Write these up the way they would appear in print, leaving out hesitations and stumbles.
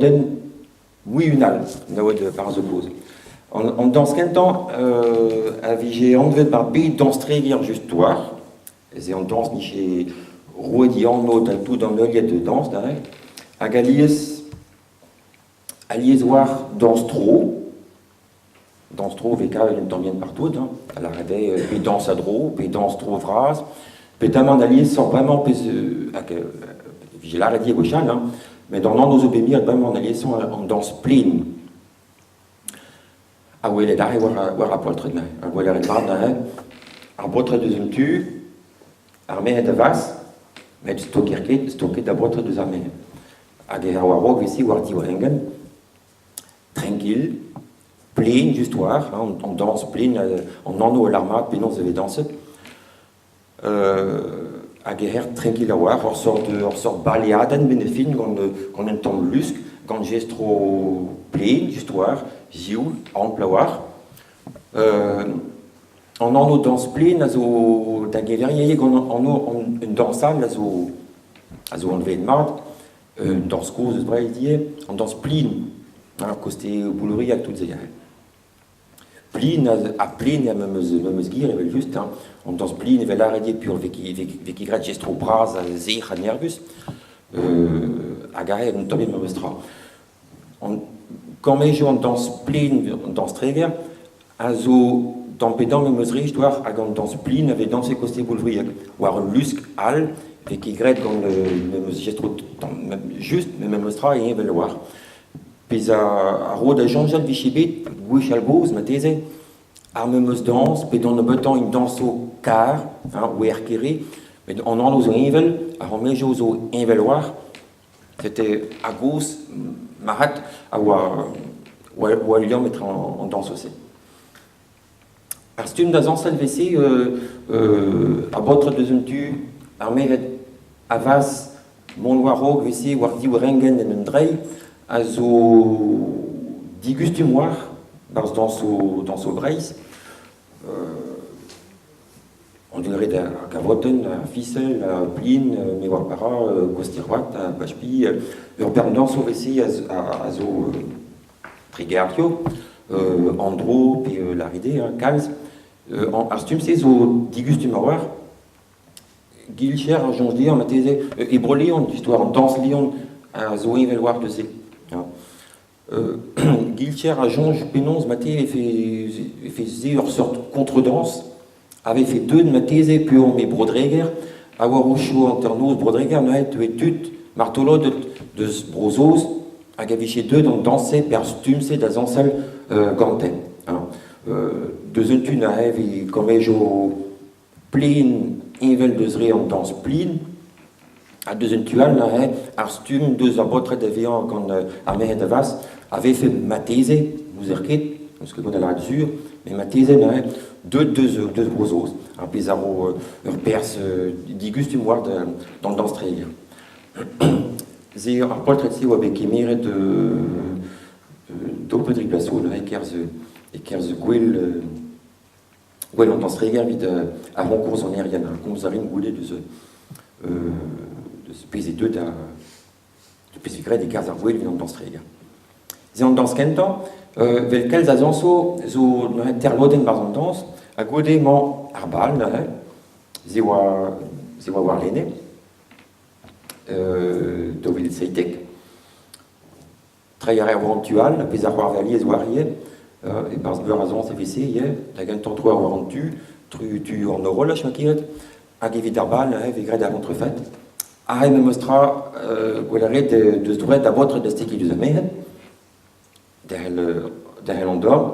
lodenn mui un all, da oa war zo kozh. An dañs kentañ a vije anvet bar bed dañs-treger just war. Ez eo an dañs 'nije roet e anv da tout an heuliad dañs neuze. Hag alies, alies war dañs-tro, dañs-tro 'vez kavet un tamm bihan partout, hein, da lâret eo pe dañs a-dro, pe dañs-tro vras, petamant aliesoc'h bremañ pezh hag 'vije lâret ivez gwechall, hein, met an anv zo bet miret bremañ aliesañ an dañs plen. A welet aze war ar poltred neuze, ar gweler mat neuze, ar baotred eus un tu, ar merc'hed a-vaz, met stoker ket, stoket da baotred eus ar merc'hed. Hag e war-raok 'vez-se war div rengenn, tranquille, plen just war, hein, an dañs plen, an anv a lâr mat penaos e vez dañset. Hag e c'her tranquille a-walc'h, ur seurt baleadenn 'benn ar fin gant un tamm lusk, gant jestroù plen just war, sioul, ampl a-walc'h. An anv dañs plen a zo da geñveriañ gant anv un dañs all a zo anvet mat, un dañs kozh eus Breizh ivez, an dañs plin, koste Boulouria tout se. Plin ha plin eo memes gir evel-just, hein. An dañs plin evel lâret eo peogwir 'vez ket graet jestroù bras ha sec'h ha nervus. Hag aze un tamm memes tra. An kammejoù an dañs plin, an dañs Treger, a zo tamm pe damm memes rejt war hag an dañs plin a vez dañset koste Boulvriag. War ul lusk all 'vez ket graet gant memes jestroù tamm just met memes tra eo evel war. Pezh a ro da soñjal 'vije bet gwechall-gozh marteze ar memes dañs pe d'an nebeutañ un dañso kar, hein, wer-kere, met an anv zo heñvel, ar c'hammejoù zo heñvel war. C'était a-gozh marc'had a oa ul liamm etre an dañsoù-se. Ar stumm da zañsal 'veze ar baotred deus un tu, ar merc'hed a-vaz mont war-raok 'veze war div rengenn en un dreiñ a zo digustum war 'barzh dañsoù Breizh. An dud ar gavotenn, ar fisel, ar plin, me oar para, Kosterwad, ar Pachpi, ur bern dañsoù 'veze a zo Tregertio, an dro pe Laride, hein, kalz. Ar stumm-se zo digustum a-walc'h. Guilcher a soñj dezhañ marteze e Bro-Leon, istor an dañs Leon a zo heñvel war neuze. Guilcher a soñj penaos marteze e vefe se ur seurt contredanse a vefe deuet marteze peogwir e Bro-Dreger a oa rochoù hanternoz Bro-Dreger neuze e teue tud martoloded deus Bro-Saoz hag a vije deuet an dañs-se pe ar stumm-se da zañsal gante. Deus un tu neuze evit kammejoù plin heñvel deus re an dañs plin ha deus un tu all neuze ar stumm deus ar baotred da vezañ gant ar merc'hed a-vaz a vefe marteze, n'ouzer ket, n'eus ket gant da lâret sur, mais marteze neuze deuet deus Bro-Saoz, ar pezh a ro ur perzh digustum war d'an dañs treger. Se ar poltred-se a oa bet kemeret daou pe dri bloaz zo neuze e-kerzh gouel an dañs-treger evit ar c'hoñkour sonerien. Komz a rin goude deus pezh eo deuet da pezh vez graet e-kerzh ar gouel evit an dañs-treger. Se an dañs kentañ, 'vel kalz a zañso zo neuze teir lodenn 'barzh an dañs, ha goude emañ ar bal neuze, se oa warlene. 2017. Treiñ a reer war an tu all, ar pezh a c'hoarvez alies war ivez, e-barzh meur a zañs e veze ivez, da gentañ tro war an tu, tu an horolaj ma kirit, hag evit ar bal neuze e vez graet ar c'hontrefed. Aze memes tra, gwell a ret deus droed da baotred da stekiñ diouzh ar merc'hed, derc'hel an dorn.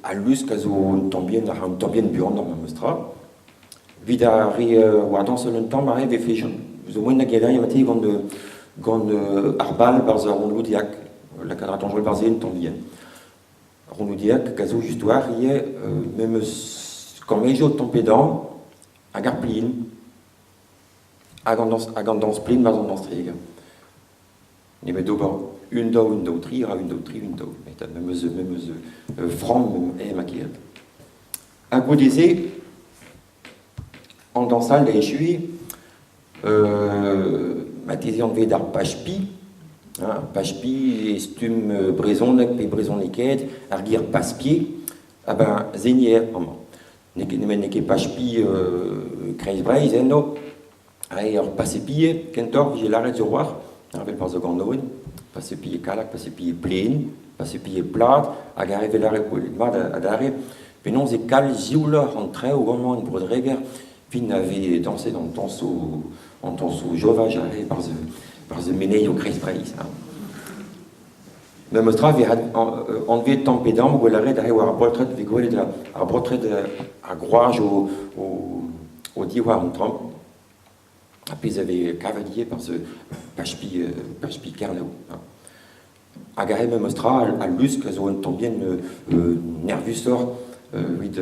Al lusk a zo un tamm bihan, un tamm bihan buanoc'h memes tra. Evit ar re war dañsal un tamm aze e vefe zo moaien da geñveriañ marteze gant ar bal 'barzh ar Ronloudiac, lakaat a ra dañjal 'barzh un tamm bihan. Ronloudiac a zo just war ivez memes kammejoù tamm pe damm hag ar plin hag an dañs plin 'barzh an dañs-treger. Nemet ober un daou, un daou, tri, ra un daou, tri, un daou. Met memes framm eo ma kêr. Ha goude-se, an dañsal da echuiñ, Marteze anvet ar pach-pi, hein, ar pach-pi e stumm brezhoneg pe brezhonekaet ar ger passe-pied, ah ben senier amañ. N'eo ket nemet n'eo ket pach-pi Kreiz-Breizh eno, aze ur passe-pied kentoc'h 'vije lâret sur 'walc'h, evel 'barzh ar ganoenn, passe-pied Kallag, passe-pied Plen, passe-pied Plad, hag ar re 'vez lâret mat adarre penaos e kalz siouloc'h an traoù amañ en Bro-Dreger 'vit na vez dañset an dañsoù an dañsoù jovaj aze 'barzh 'barzh meneioù Kreiz-Breizh. Memes tra 'vez anvet tamm pe damm gwell a ret aze war ar poltred 'vez gwelet ar baotred ar groaz o diwar an tamm. Ar pezh a vez kavet ivez 'barzh pach-pi Kernev. Hag aze memes tra al lusk a zo un tamm bihan nervusoc'h evit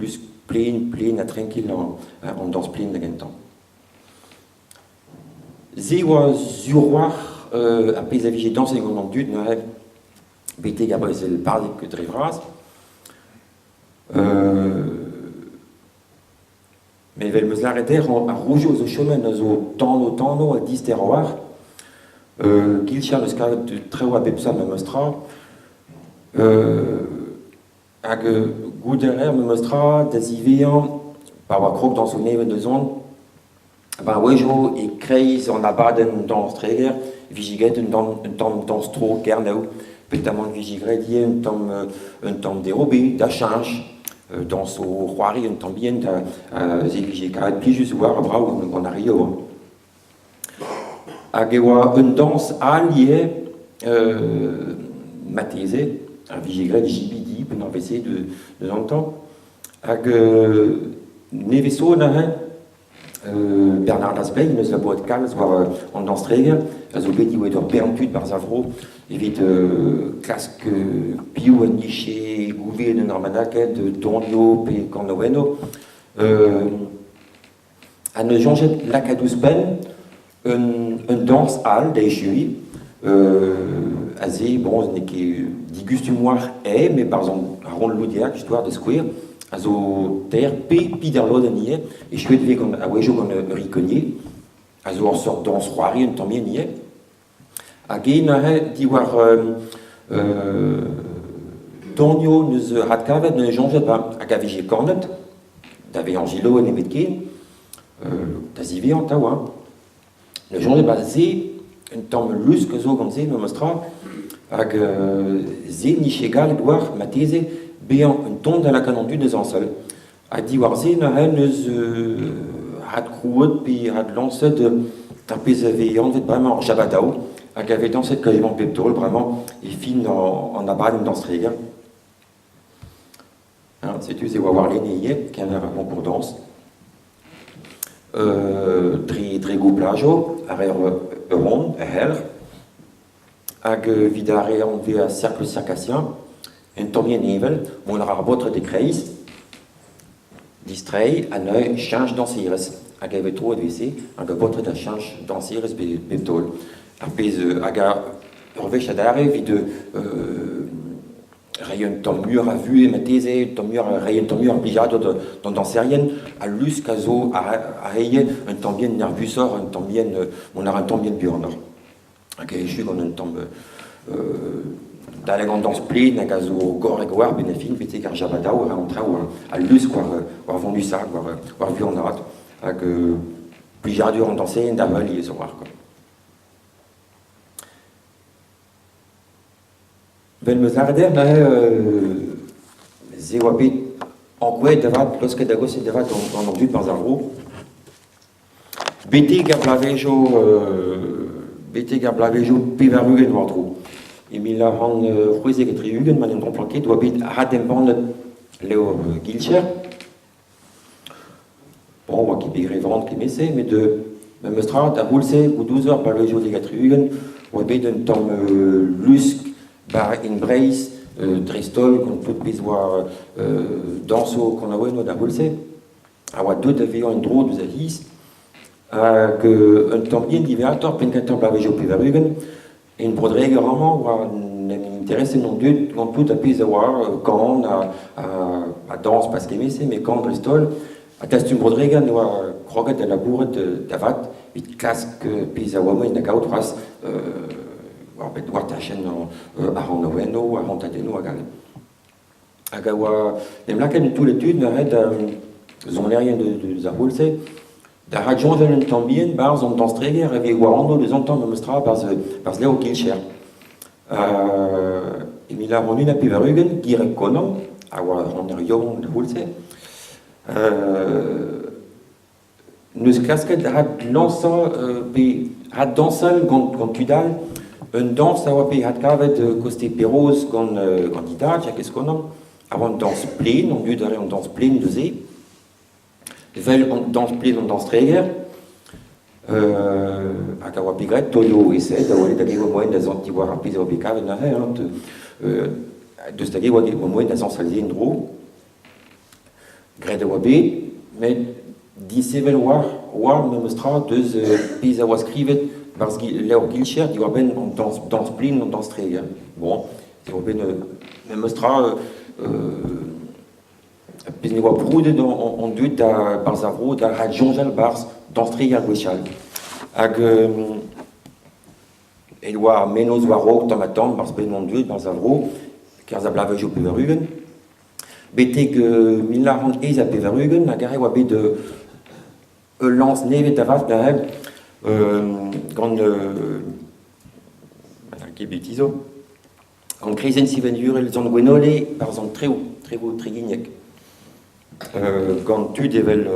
lusk plaen, plaen ha tranquil an dañs plaen da gentañ. Se 'oa sur-walc'h ar pezh a vije dañset gant an dud neuze betek ar brezel barrek dre vras. Met evel 'm eus lâret dec'h, ar roujoù zo chomet a zo tanv-tanv ha dister a-walc'h. Guilcher 'neus kavet traoù a bep seurt memes tra. Hag goût a reer memes tra da ziwezhañ, pa oa krog dañsoù nevez da zont, ba a-wezhioù e-kreiz an abadenn dañs Treger e vije graet un tamm dañs-tro Kernev, peotramant e vije graet ivez un tamm dérobé da cheñch, dañsoù c'hoari un tamm bihan da se vije kavet plijus war brav gant ar re yaouank. Hag e oa un dañs all ivez, marteze, a vije graet JBD penaos 'veze deus an tamm. Hag nevez zo neuze, Bernard Lasbey 'neus labouret kalz war an dañs Treger, a zo bet ivez ur bern tud 'barzh ar vro evit klask piv en dije gouvezet un dra bennaket, tonioù pe kanaouennoù. Ha 'neus soñjet lakaat ouzhpenn un dañs all da echuiñ. Aze, bon, n'eo ket digustum 'walc'h eo, met 'barzh ar ront Loudiac, histoire da skouer, a zo teir pe peder lodenn ivez. Echuet e vez gant a-wezhioù gant ur rikonnier, a zo ur seurt dañs c'hoari un tamm bihan ivez. Hag eñ neuze diwar tonioù 'neus adkavet, 'neus soñjet hag a vije kanet da vezañ jiloet nemetken, da ziwezhañ atav hein. 'Neus soñjet 'ba se un tamm lusk a zo gant se memes tra hag se 'nije gallet oar marteze bezañ un ton da lakaat an dud da zañsal. Ha diwar-se neuze 'neus adkrouet pe adlañset ar pezh a vez anvet bremañ ar jabadao hag a vez dañset kazimant bep taol bremañ e fin an abadenn dañs Treger. Setu se oa warlene ivez, keñver ar concours dañs. Dre gouplajoù a reer ur rond, ur c'helc'h, hag evit ar re anvet ar cercle circassien, un tamm evel, mont a ra ar baotred e-kreiz, distreiñ ha neuze cheñch dañserez. Hag e vez troet evel-se, hag ar baotred a cheñch dañserez bep taol. Ar pezh hag ur wech adarre evit reiñ un tamm muioc'h a vuhez marteze, un tamm muioc'h, reiñ un tamm muioc'h a blijadur d'an dañserien, al lusk a zo a reie un tamm bihan nervusoc'h, un tamm bihan, mont a ra un tamm bihan buanoc'h. Hag echu gant un tamm daleg an dañs plaen hag a zo gorrek war benn ar fin betek ar jabadao, an traoù, al lusk war vonusat, war vuanaat. Hag plijadur an dañserien da heul ivez war quoi. Vel 'm eus lâret dec'h neuze se oa bet ankouaet da vat, laosket da gostet da vat gant an dud 'barzh ar vro. Betek ar bloavezhioù betek ar bloavezhioù 80 war-dro. E 1976, ma n'en trompan ket, oa bet adembannet levr Guilcher. Bon, oa ket bet re vran kement-se, met memes tra, da c'houlz-se, goude eur bloavezhioù 70, oa bet un tamm lusk 'ba en Breizh, dreist-holl gant tout pezh oa dañsoù kanaouennoù da c'houlz-se, a oa deuet da vezañ en-dro deus ar c'hiz. Hag un tamm bihan diwezhatoc'h, penn-kentañ bloavezhioù 80, En Bro-Dreger amañ oa en em intereset an dud gant tout ar pezh a oa kan ha dañs pas kement-se met kan dreist-holl. Ha dastum Bro-Dreger ne oa kroget da labourat da vat evit klask pezh a oa moaien da gaout c'hoazh war bet war tachenn ar c'hanaouennoù, ar c'hontadennoù hag all. Hag a oa en em lakaet un toullad tud neuze da sonerien deus ar c'houlz-se da raksoñjal un tamm bihan 'barzh an dañs-treger a vez war anv deus an tamm memes tra 'barzh levr Guilcher. E 1981, Gireg Konan, a oa ranner yaouank d'ar c'houlz-se, n'eus klasket adlañsañ pe addañsal gant tud all un dañs a oa bet adkavet koste Perroz gant gant e dad, Jakez Konan, a oa an dañs plaen, an dud a rae an dañs plaen neuze. Evel an dañs plaen an dañs Treger, hag a oa bet graet taolioù esaet da welet hag e oa moaien da zont diwar ar pezh a oa bet kavet neuze hein, deus hag e oa moaien da zañsal se en-dro. Graet e oa bet, met disheñvel oa oa memes tra deus pezh a oa skrivet 'barzh levr Guilcher diwar-benn an dañs dañs plin an dañs Treger. Bon, e oa bet memes tra pezh ne oa broudet an dud da 'barzh ar vro da adsoñjal 'barzh dañs Treger gwechall. Hag e oa ar mennozh war-raok tamm-ha-tamm 'barzh penn an dud 'barzh ar vro, 'kerzh ar bloavezhioù 80. Betek 1988 hag aze e oa bet ul lañs nevez da vat neuze gant ket zo gant kreizenn sevenadurel Sant-Gwenole 'barzh an Treoù, Treoù Tregigneg. Gant tud evel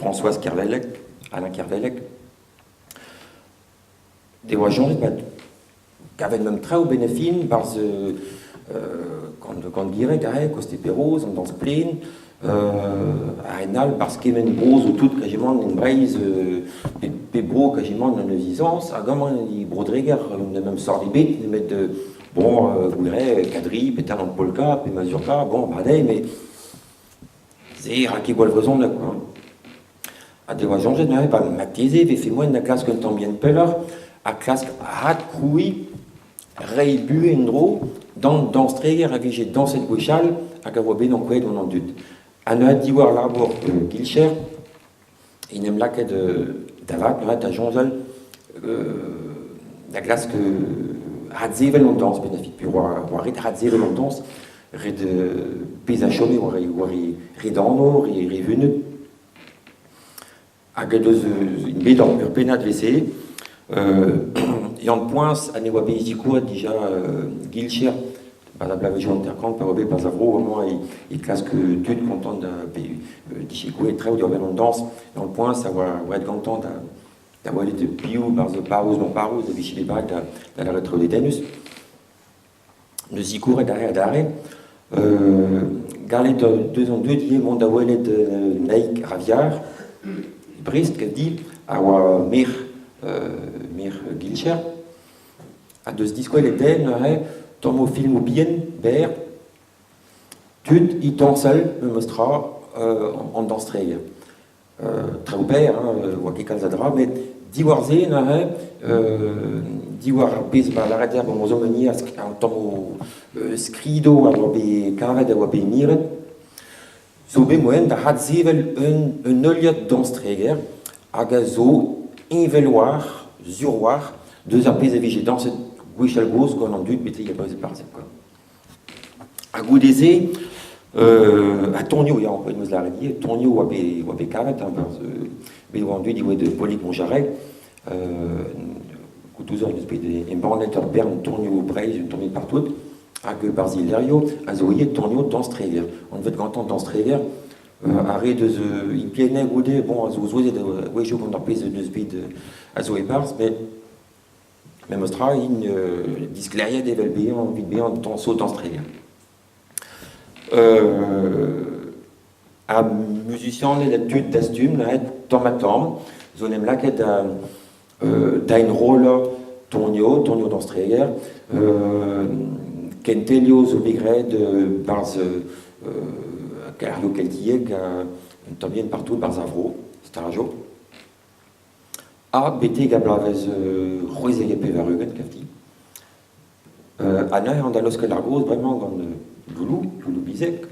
Françoise Kervelec, Alain Kervelec. Devoa soñjet 'ba kavet meump traoù 'benn ar fin 'barzh gant Gireg aze, koste Perroz, an dañs plaen, ha en all 'barzh kement bro zo tout kajimant en Breizh, pep bro kajimant en eus izañs, hag amañ e Bro-Dreger n'eus meump sort ebet nemet bon gwir eo kadri pe tal an polka pe mazurka, bon mat eo met se 'ra ket gwall vrezhoneg kwa. Ha devoa soñjet neuze ba marteze e vefe moaien da klask un tamm bihan pelloc'h ha klask adkrouiñ, reiñ buhez en-dro d'an dañs-treger a vije dañset gwechall hag a oa bet ankouaet gant an dud. Ha neuze diwar labour Guilcher en em lakaet da vat neuze da soñjal da glask adsevel an dañs benn ar fin peogwir oa ret adsevel an dañs, ret bezañ chomet war e re anv, re vunut. Hag deus bet ur pennad 'veze Yann Poeñs ha ne oa bet zikouret dija Guilcher ba da bloavezhioù 50 pa oa bet 'barzh ar vro amañ e klask tud kontant da pe dizikouret traoù diwar-benn an dañs. Yann Poeñs a oa aet gantañ da welet piv 'barzh parrouz mañ parrouz e vije bet bag da lâret traoù dedennus. Neus zikouret aze adarre. Gallet deus an dud ivez mont da welet Naig Raviard, Brest di, a oa merc'h Guilcher, ha deus diskwelet dezhe neuze tammoù filmoù bihan, berr, tud é tañsal memes tra an dañs-treger. Traoù berr, hein, oa ket kalz a dra, met diwar-se neuze, diwar ar pezh 'ma lâret dec'h gant Rozo-Meunier, an tammoù skridoù a oa bet kavet, a oa bet miret, zo bet moaien da adsevel un heuliad dañs-treger hag a zo heñvel war, sur war, deus ar pezh a vije dañset gwechall-gozh gant an dud betek ar brezel quoi. Ha goude-se, ha tonioù ya, en deus lâret ivez, tonioù oa bet kavet, hein, barzh bet oa an dud ivez de Polig Montjarret, gouzout eus bet embannet ur bern tonioù Breizh, un tammig partout, hag barzh Hilario a zo ivez tonioù dañs-treger, anvet gantañ dañs-treger, ar re deus Impieneg goude, bon, a zo souezhet a-wezhioù gant ar pezh deus bet a zo e-barzh, met Memes tra int disklêriet evel bezañ evit bezañ dañso dañs-treger. Ha muzisianed ha tud dastum neuze tamm-ha-tamm zo en em lakaet da enrollañ tonioù, tonioù dañs-treger, kentelioù zo bet graet 'barzh karrioù keltiek un tamm bihan partout 'barzh ar vro, stajoù. Ha betek ar bloavezh 96 kafti. Ha neuze on da laoskel ar gaoz bremañ gant Loulou, Loulou Bizeg.